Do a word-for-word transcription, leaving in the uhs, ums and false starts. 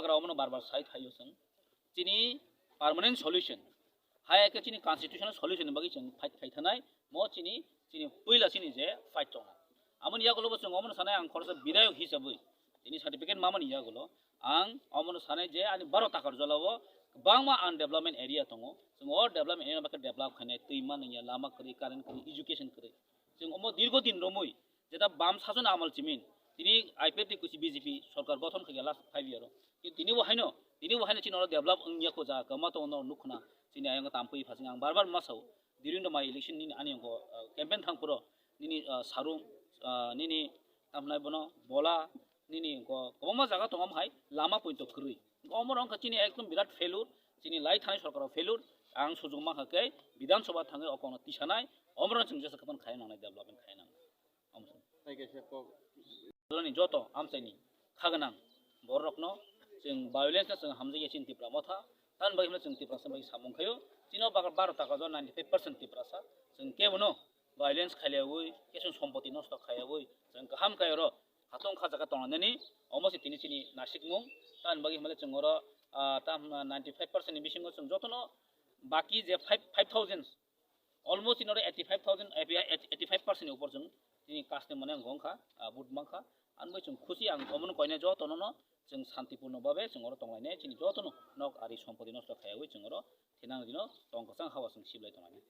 Rok omono bar bar sai thaio chwng. Chini permanent solution, hai khe chini constitutional solution ni bagwi chwng fight khai thanai, mo chini, chini puila chini je fight tong. Amoni yagulo bo chwng omono sanai ang khoroksa bidayok hisabwi tini certificate mamani yagulo ang omono sanai je ani baro takar jolao kwbangma undevelopment area tongo. Chwng o development area no bagwi develop khainai, twi manwi ya, lama kwrwi, current kwrwi, education kwrwi. Chwng omo dirgo din romwi jeta bam sason amal chimin tini I P F T kuchi B J P sorkar gothon khaikha last five year o. Kintu tini bo haino, tini bo haino chini oro develop wngya ko jaga kwma tongo no nukhna chini ayang tampui phasing ang bar bar masao. During the my election nini ani ko, uh, campaign thang puro nini, uh, sarum, uh, nini tamhnai bono bola nini ko kwbangma jaga tongo hai lama poito kwrwi. Omo rong kha chini ekdom birat failure, chini lai thani sorkar failure. Ang sujung mankha khe Bidhan Sabha thangwi o kokno tisanai, omo rong chwng jesa kwbang khai nangnai, development khai nangnai. Omo se. Thank you, sir. Kok. Ni joto amchaini khaganang borokno chwng violence no chwng hamjakya chini Tipra Motha. Tamni bagwi hwnwi chwng Tiprasa bai samung khaio. Chini o bagwi baro taka jo ninety five percent Tiprasa. Chwng kebono violence khailaui, kesu sompoti nosto khailaui, chwng kaham kai oro hatung kha jaga tongnani, omo se tini chini nasikmung. Tamni bagwi hwnwi chwng oro, ah, tam ninety five percent ni bisingo chwng jotono baki je five, five thousand, almost in order eighty five thousand, eighty five percent ni upor chwng tini kasni mane wng kha, ah, vote mankha. Ang bai chwng khusi, ang omono koine jotono no chwng santipurno babe chwng oro tonglainai, chini jotono nok ari sompoti nosto khaiwi chwng oro thinang dino tong kwchang hawa chwng siblai tonglainai.